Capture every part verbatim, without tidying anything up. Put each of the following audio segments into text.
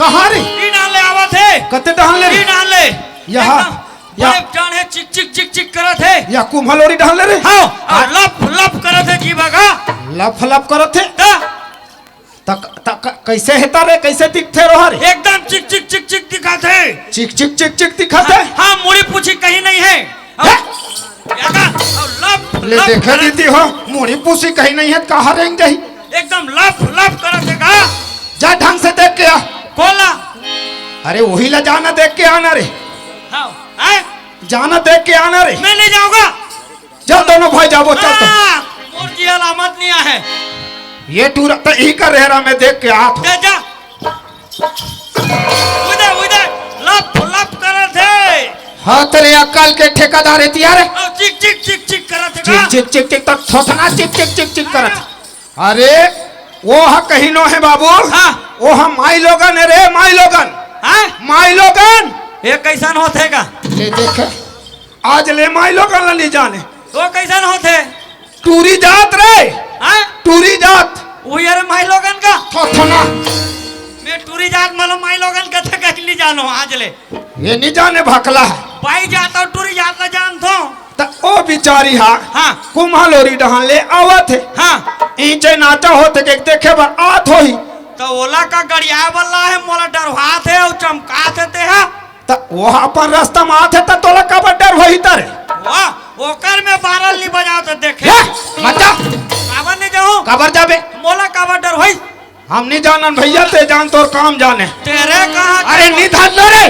हाँ रे। ई डाहन ले आवत हे। कते डाहन ले रे? ई डाहन ले। यहाँ, एकदम या। बड़े जान हे, चिक, चिक, चिक, चिक करत हे। या कुम्हलोरी डाहन ले रे। हाँ, अउ हाँ। लप, लप करत हे जीवा का। लप, लप करत हे? त? त, त, क-, कइसे हे त रे? कइसे दिखथे रोहा रे? एकदम चिक, चिक, चिक, चिक दिखत हे। चिक, चिक, चिक, चिक दिखत हे? हाँ, हाँ, मुड़ी पूछी कहीं नहीं हे। अउ, हैं? या का? अउ लप, ले लप देखे करत दीदी हो, मुड़ी पूछी कहीं नहीं हे, कहाँ रेंग जाही? एकदम लप, लप करत हे का? जा ढंग से देख के आ। कोन ला? अरे वही ला जाना देख के आना रे। हाँ, हैं? जाना देख के आना रे। मैं नहीं जाऊंगा। चल दोनों भाई जाबो, चल तो। हाँ, मोर जी अलामत नहीं आहे। ये टूरा त इही का रेहरा में देख के आत हो। जा, जा। उदे, उदे, लप, लप करत हे। हाँ, तेरे अक्कल के ठेकेदार हे तिया रे। अउ चिक, चिक, चिक, चिक करत हे चिक, का? चिक, चिक, चिक, त थोथना चिक, चिक, चिक, चिक करत। अरे, वो ह कहीं नो हे बाबू। हाँ। वो ह माई लोगन हे रे, माई लोगन। हाँ? माई लोगन। ये कइसन होथे का? ले देख, आज ले माई लोगन ला नहीं जाने। तो कइसन होथे? टूरी जात रे। हाँ? टूरी जात। वो ये रे माई लोगन का? थोथना। मैं टूरी जात मतलब माई लोगन कथे कहीं नहीं जानो आज ले। ये नहीं जाने भकला हे। बाई जात अउ टूरी जात ला जानथो। त ओ बिचारी हा हाँ। कुम्हलोरी डहान ले आवत हे। हाँ। ईंचे नाचा होत हे के देखे बर आत होही। त ओला का गड़ियाए वाला हे, मोला डरवात हे अउ चमकात हे तेहा। त वो अपन रस्ता म आत हे त तोला काबर डर होही त रे? वाह, ओकर में बारल नहीं बजाओ त देखे। हे, मत जा। काबर नहीं जाऊं? काबर जाबे? मोला काबर डर होही? हम नहीं जानन भैया, ते जान तोर काम जाने। तेरे कहाँ अरे के नहीं धर लो रे।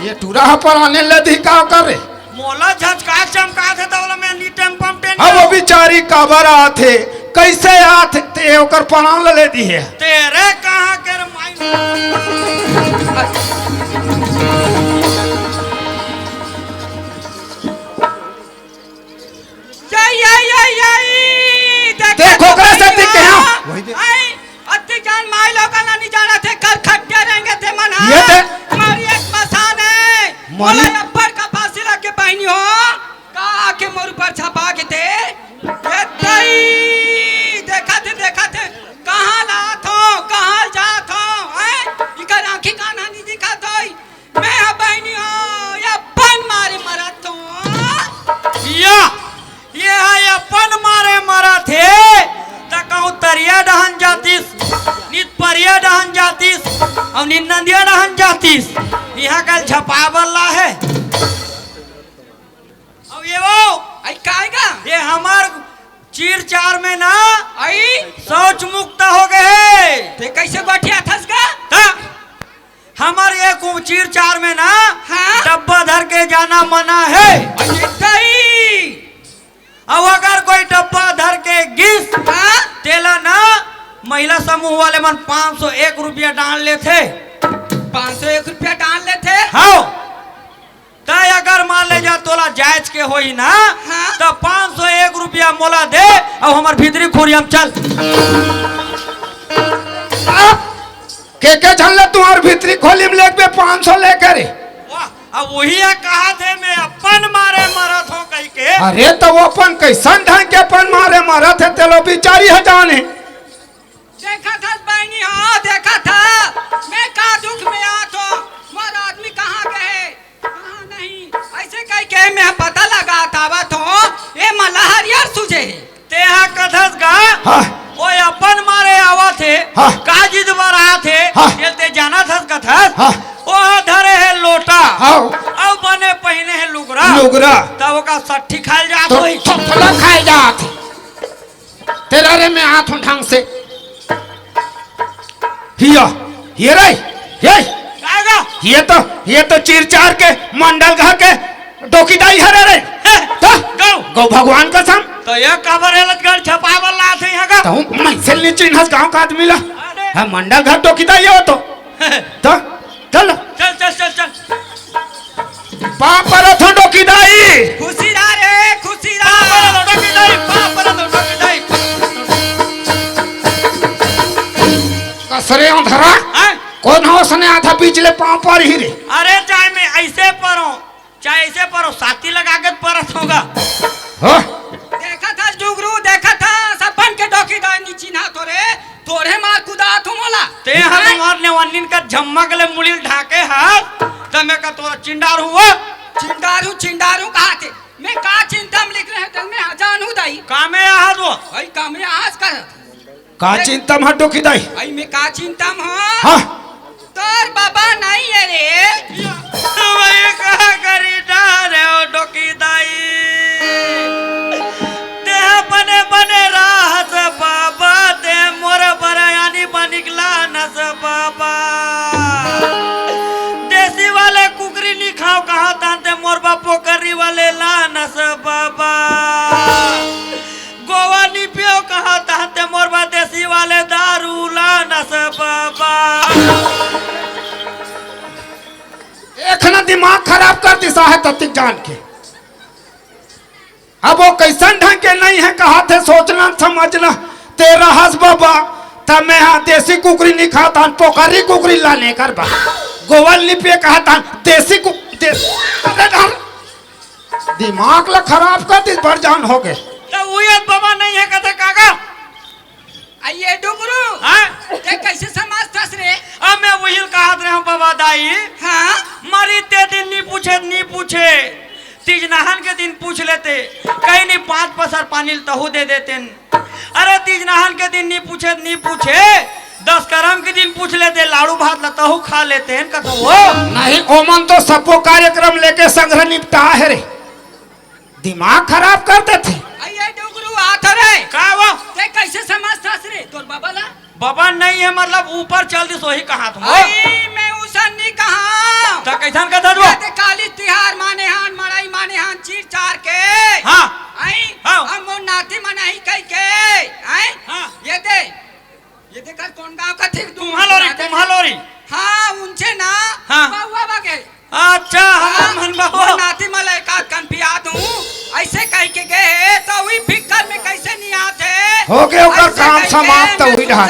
ये टूरा ह पराने ले दी का कर रे? मोला झचका चमका थे त बोला मैं नी टेम पम टेन अब वो बिचारी काबर आथे, कइसे आथे, ते ओकर परान ल ले दी हे। तेरे कहाँ के रे माई। जय, जय, जय, जय। देख, देख, ओकरा से देख के, हाँ। वही देख। आई, अति जान माई लोगन ला नहीं जानत हे, कर खट्टे रहेंगे ते मन, ये हाँ। दे। मारी एक मसान हे। मारी। मोला अब्बड़ का फांसी लगे बहिनी हो, का आके मोर ऊपर छपा के ते। ये तई, देखत हे, देखत हे, कहाँ लात हो, कहाँ जात हो, हैं? इकर आँखी कान नहीं दिखत होई। मैं ह बहिनी हो, ये अपन मारे मरत हो। या, ये ह अपन मारे मरत हे, त कहूँ तरिया डहन जातिस, नित परिया डहन जातिस, अउ नित नदिया डहन जातिस, इहाँ कल झपा बल्ला हे। अउ ये वो, आई काय गा? ये हमर चीर चार में ना आई? शौच मुक्त हो गए हे। ते कइसे गोठियाथस गा? त हमर ये कु-, चीर चार में ना हाँ? डब्बा धर के जाना मना हे। अरे दाई! अउ अगर कोई डब्बा धर के गिस, हाँ? तेला ना महिला समूह वाले मन पाँच सौ एक रुपया डांड़ लेथे। पाँच सौ एक रुपया डांड़ लेथे? हाँ। तय अगर मान ले जा तोला जायज के होही ना, हाँ। त पाँच सौ एक रुपया मोला दे अउ हमर भीतरी खोरी म चल। के के झन ल तुंहर भीतरी खोली म लेगबे पाँच सौ लेके रे। वाह, अब वही ह कहाथे मैं अपन मारे मरत हों कहिके। अरे त वो अपन कइसन ढंग के अपन मारे मरत हे, तेला बिचारी ह जाने। देखत हस बहिनी, हाँ, देखत हस। मैं का दुख में आत हों, मोर आदमी कहाँ गए, कहाँ नहीं, अइसे कहिके मैं पता लगात आवत हों, ए मन ला हरियर सूझे हे। तेहा कथस गा, हाँ। ओ अपन मारे आवत हे, हाँ। का जिद बर आत हे, हाँ। ये ते जानत हस कथस, हाँ। ओ धरे हे लोटा, हाँ। अउ बने पहिने हे लुगरा, लुगरा। त ओका सट्ठी खाए जात तो होही। थोथला खाए जात हे। तेरा रे मैं आत हों ढंग से। हिया, ये रे, ये। काय गा? ये तो, ये तो चीर चार के मंडल घर के डोकीदाई हरे रे। हे, त? गौ। गौ भगवान कसम। त ये काबर एला गढ़ छपाए बर लात हे इहाँ का? त हूँ, मैं से नहीं चिन्हस गाँव का आदमी ला। अरे। हाँ, मंडल घर डोकीदाई हो तो। त? चल। चल, चल, चल, चल। पाँव परत हों डोकीदाई। खुशी रहा रे, खुशी रहा। पाँव परत हों डोकीदाई, पाँव परत हों डोकीदाई। कसरे अंधरा? हैं? कोन हो सने आधा बीच ले पाँव परही रे? अरे, चाहे मैं अइसे परों, चाहे अइसे परों, साती लगा के परत हों गा। हो? देखत हस जुगरू, देखत हस, अपन के डोकीदाई नी चिन्हात हो रे। तोरे मार कुदात हों मोला। तेहा तो मार ने निन का झम्मक ले मुड़ी ल ढाके हस, त मैं का तोला चिंडारहूं वो? चिंडारहूं, चिंडारहूं कहाथे। मैं का चिंता म निकले हंव, त मैं जानहूं दाई। का में आहस वो? भाई, का में आहस कर। का चिंता म हस डोकी दाई? भाई, मैं का चिंता म हंव? हाँ। तोर बाबा नइ हे रे। भाई, का करी डारे ओ डोकी दाई। तें बने बने रहस बाबा, तें मोर बर आनी बानी के लानस बाबा। देसी वाले कुकरी नी खांव कहत हंव, तें मोर बर पोकरी वाले लानस बाबा। गोवा नी पियंव कहत हंव, तें मोर बर देसी वाले दारू लानस बाबा। एखना दिमाग खराब कर दिस हे ततिक जान के। अब वो कइसन ढंग के नइ हे, कहत हे सोचना समझना, तें रहस बाबा, त मैं हा देसी कुकरी नी खात हंव, पोकरी कुकरी लाने कर बा। गोवा ल नी पियंव कहत हंव, देसी कु-, देसी, अरे डर, दिमाग ला खराब कर दिस, बड़ जान होगे। त उही बाबा नइ हे कथे काका? अई ए डुगरू, हाँ? तें कइसे समझथस रे? अब मैं उही ल कहत रहेंव बाबा दाई। हाँ? मरिस ते दिन नी पूछे, नी पूछे। तीज नहान के दिन पूछ लेते, कहीं नी पांच पसर पानी ल तहू दे देतेन। अरे तीज नहान के दिन नी पूछे, नी पूछे। दस करम के दिन पूछ लेते, लाड़ू भात ल तहू खा लेतेन कथंव वो। नहीं, ओमन तो सबो कार्यक्रम लेके संघरा निपटाय हे रे। दिमाग खराब कर देथे। अई ए डुगरू, आत हंव रे। का वो? तें कइसे समझथस रे तोर बाबा ला? बाबा नइ हे, मतलब ऊपर चल दिस, ओही कहत हंव। अई, मैं उसन नी कहंव। त कइसन कहत हस वो? ये दे काली तिहार माने हन, मड़ई माने हन, चीर चार के। हाँ। अई? हाँ। अउ मोर नाती मन आही कहिके। अई? हाँ। ये दे, ये दे कर कोन गांव कथे? कुम्हालोरी, कुम्हालोरी। हाँ, उनसे ना। हाँ। बउआ बगे। अच्छा, हाँ, हमर मन बा वो। मोर नाती मन ला एकाध कन पिया दूं, अइसे कहिके गे हे, त उही फिकर में कइसे नी आत हे? होगे ओकर काम समाप्त, उही डहर।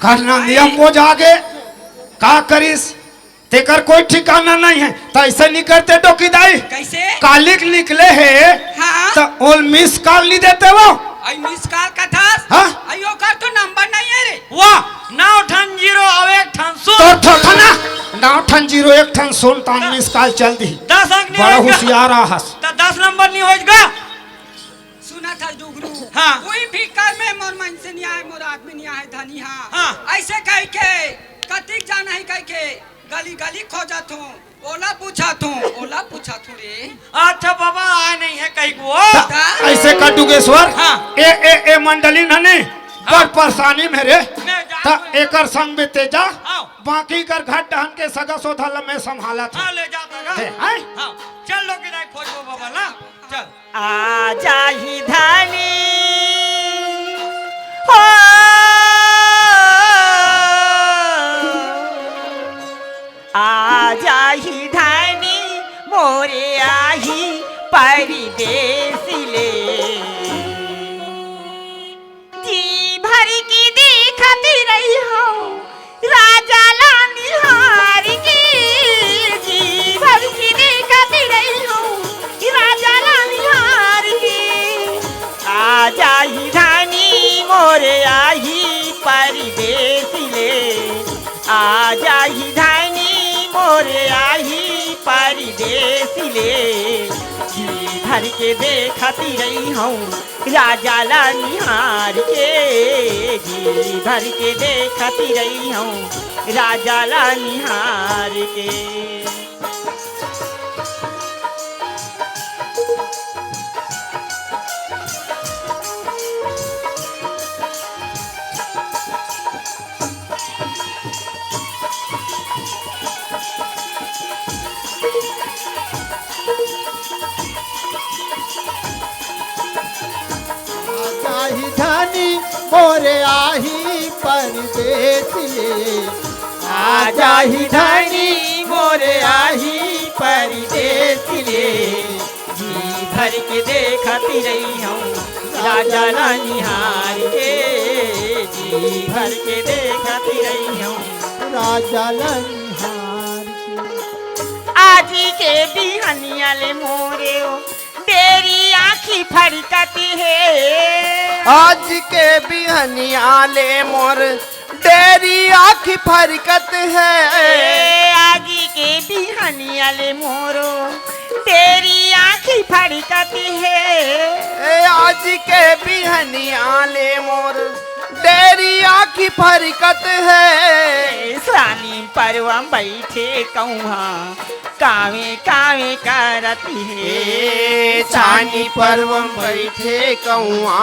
करना नियम वो जागे, का करिस? तेकर कोई ठिकाना नइ हे, त अइसे नी करते डोकी दाई। कइसे? काली के निकले हे, हाँ। त ओला miss call नी देते वो? अई miss call कथस? हाँ। अई ओकर तो नंबर नइ हे रे। वाह, नौ ठन जीरो अउ एक ठन शून्य। तोर थोथना, नौ ठन जीरो एक ठन शून्य, त miss call चल दिही। दस अंक नइ होइस गा। बड़ा हुसियार आहस। त दस नंबर नइ होइस गा। सुनथस डुगरू। हाँ। उही फिकर में मोर मनसे नइ आय, मोर आदमी नइ आय धनी हा। हाँ। अइसे कहिके, कतिक जाना हे कहिके, गली गली खोजत हंव। ओला पूछत हंव, ओला पूछत हंव रे। अच्छा बाबा, आय नइ हे कहिके वो। त अइसे कर डुगेश्वर, हाँ। ए, ए, ए मंडली न ने, हाँ। बड़ परेशानी में रे। मैं जा त हंव। एकर संग में तें जा, हाँ। बाकी कर घर डहन के सगा सोधा ल मैं संभालत हंव। हाँ, ले जा त गा। हे, हैं? हाँ, चल लो कि नहीं खोजबो बाबा ला, चल। आ जाही धनी हो, आ जाही धनी मोरे आही परदेस ले। जी भर के देखत रहिहंव राजा ला निहार के, जी भर के देखत रहिहंव राजा ला निहार के। आ जाही धनी मोरे आही परदेस ले, आ जाही धनी मोरे आही परदेस ले। जी भर के देखत रहिहंव राजा ला निहार के, जी भर के देखत रहिहंव राजा ला निहार के। आ जाही धनी मोरे आही परदेस ले, आ जाही धनी मोरे आही परदेस ले। जी भर के देखत रहिहंव राजा ला निहार के, जी भर के देखत रहिहंव राजा ला निहार के। आज के बिहनिया ले मोरे ओ बेरी आँखी फड़कत हे। आज के बिहनिया ले मोर डेरी आँखी फरकत हे। ए, आजी के बिहनिया ले मोरो डेरी आँखी फरकत हे। ए, आजी के बिहनिया ले मोर डेरी आँखी फरकत हे। ए, सानी परवा बइठे कौआ कावे कावे करत हे। ए, छानी परवा बइठे कौआ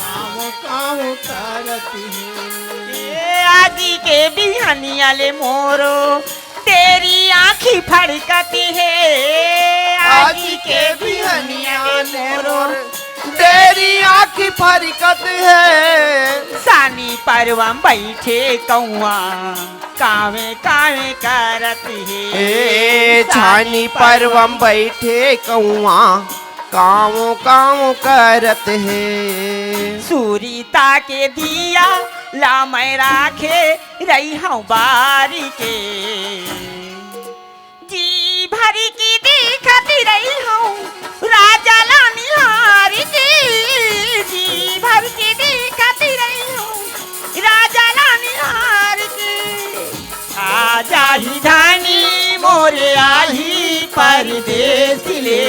कावो कावो करत हे। ए, आजी के बिहनिया ले मोरो डेरी आँखी फरकत हे। आजी के बिहनिया ले मोर डेरी आँखी फरकत हे। सानी परवा बइठे कौआ कावे कावे करत हे। ए, छानी परवा बइठे कौआ कावो कावो करत हे। सुरीता के दिया ला मैं राखे रही हूँ बारी के। जी भर के देखत रही हूँ राजा ला निहार के। जी भर के देखत रही हूँ राजा ला निहार के। आ जाही धानी मोरे आही परदेस ले।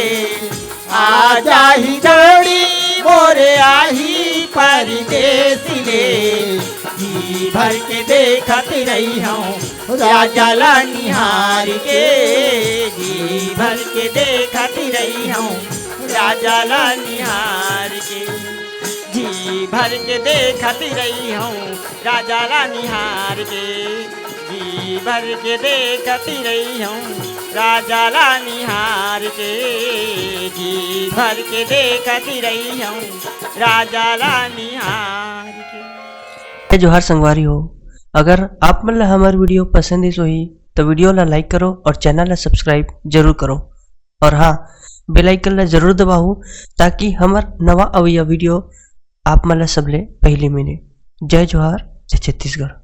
आ जाही धानी मोरे आही परदेस ले। जी भर के देखत रही हूँ राजा ला निहार के। जी भर के देखत रही हूँ राजा ला निहार के। जी भर के देखत रही हूँ राजा ला निहार के। जी भर के देखत रही हूँ राजा ला निहार के। जी भर के देखत रही हूँ राजा ला निहार के। जय जोहार संगवारी हो, अगर आप मन ला हमर वीडियो पसंद आइस होही तो वीडियो ला लाइक करो और चैनल ला सब्सक्राइब जरूर करो। और हाँ, बेल आइकन ला जरूर दबाओ ताकि हमर नवा अवइया वीडियो आप मन ला सबले पहली मिले। जय जोहार, जय छत्तीसगढ़।